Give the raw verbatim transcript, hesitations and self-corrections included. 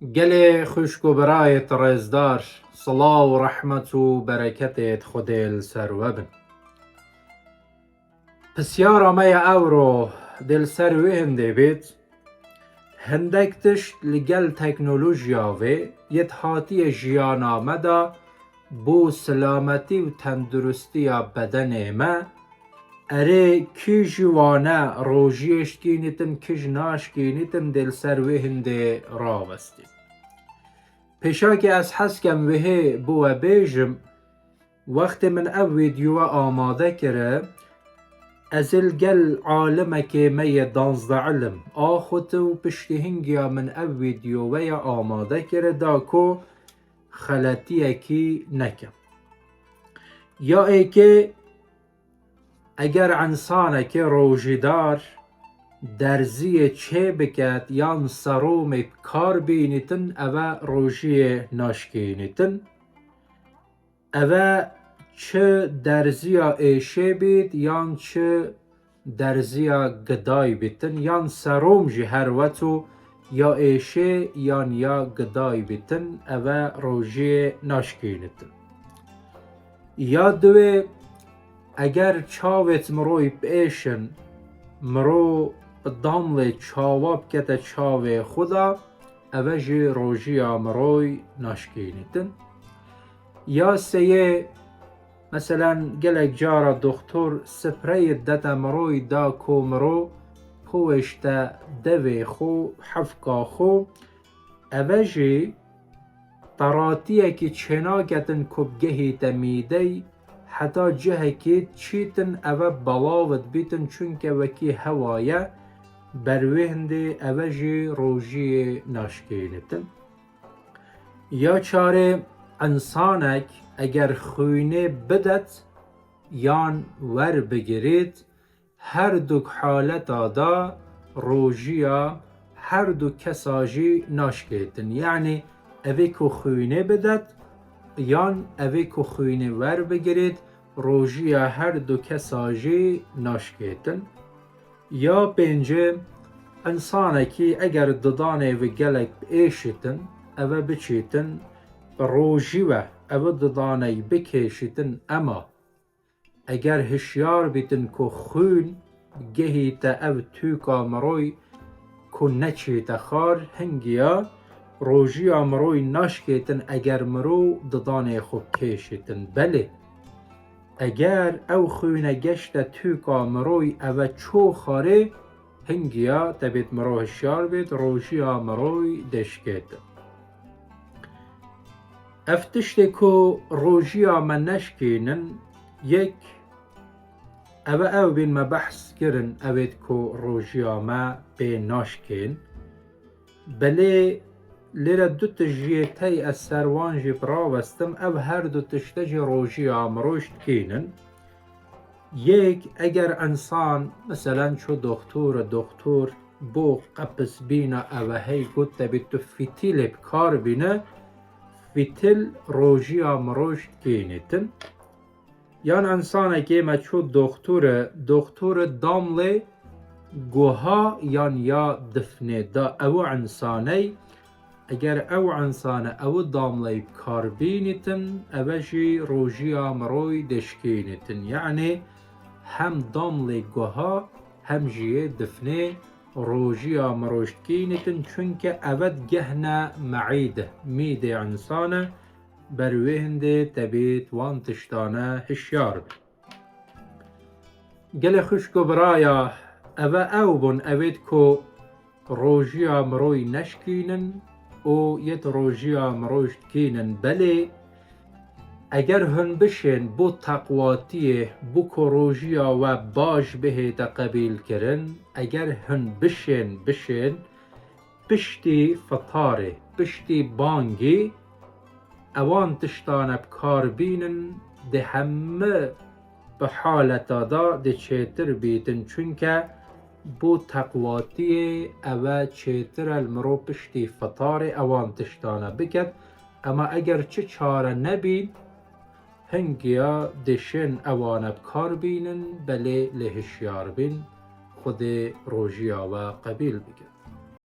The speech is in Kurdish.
Gelê xwişk û birayêt rêzdar, silav û rehmet û bereketêt Xwedê li ser we bin. Pisyara me ya ewro dê li ser wê hindê bêt. Hindek tişt li gel teknolojiya vê yêt hatiye jiyana me de bo silametî û tenduristiya bedenê me. Erê, kî ji wane rojiyê şkînîtin, kî ji naşkînîtin, dê li ser wê hindê rawestî. Pêşakê ez hez kem wihê bo we bêjim, wextê min ev vîdyowe amade kire, ez ê li gel alimekê me yê danzde ilim axuti û piştî hingiya min ev vîdyowe ye amade kire da ku xeletiyekî nekim. Ya êkê, eger însanekê rojîdar derziyê çê biket yan seromê bi kar bînîtin, eve rojiyê naşkînîtin. Eve çi derziya êşê bît yan çi derziya giday bîtin yan serom jî her wet û ya êşê yan ya giday bîtin, eve rojiyê naşkînitin. Ya diwê, eger çavêt miroyî biêşin, miro bi damlê çawa bikete çavê xwe de, eve jî rojiya miroy naşkînitin. Ya seyê, meselen, gelek cara doxtor spreyê dete miroy da ku miro biwêşte devê xwe, hefka xwe, eve jî teratiyekî çênaketin ku bigehîte mîdey, heta cihekî çîtin eve belav dibîtin, çunke wekî hewa ye, ber wê hindê eve jî rojiyê naşkênitin. Ya çarê, însanek eger xwînê bidet yan werbigirêt, her duk haleta da rojiya her du kesa jî naşkêtin. Yanî evê ku xwînê bidet yan evê ku xwînê werbigirêt, rojiya her du kesa jî naşkêtin. Ya pêncê, însanekî eger didanê wî gelek biêşîtin, eve biçîtin, rojî we evi didaney bikêşîtin, ema eger hişyar bîtin ku xwîn gehîte ev tûka miroy ku neçîte xar, hingiya rojiya miroy naşkêtin eger miro didanê xwe bikêşîtin. Belê, eger ew xwîne geşte tûka miroy eve ço xarê, hingiya tebêt miro hişyar bêt, rojiya miroy deşkêtin. Ev tiştê ku rojiya me neşkînin, yek, eve ew bîn me behs kirin, evêt ku rojiya me pê naşkên. Belê lêre du tişt jî yê tey ez ser wan jî birawestim, ev her du tişte jî rojiya miroj dikînin. Yek, eger însan, meselen, ço doxtor, doxtor bo qepisbîna eve hey got, tebî tu fîtîlê bi kar bîne, fîtîl rojiya miroj dikînîtin. Yan însanekê me ço doxtore, doxtore damlê guha yan ya difnê da ew însaney, eger ew însane ew damley bi kar bînîtin, eve jî rojiya miroy deşkînîtin. Yanî hem damlê guha hem jî yê difnê rojiya miroj dikînîtin, çunke eve digehne meîde, mîdê însane, ber wê hindê tebît wan tiştane hişyar be. Gelê xwişk û biraya, eve ew bûn evêt ku rojiya miroy neşkînin û yêt rojiya miroj dikînin. Belê, eger hûn bişên bo teqwatiyê, bo ku rojiya we baş bihête qebîlkirin, eger hûn bişên, bişên, piştî fitarê, piştî bangî, ewan tiştane bi kar bînin, di heme bi haleta da dê çêtir bîtin, çunke bo teqwatiyê eve çêtir e li mirov piştî fitarê ewan tiştane biket. Ema eger çi çare nebî, hingiya dê şên ewane bi kar bînin, belê lê hişyar bîn, Xwedê rojiya we qebîl bike.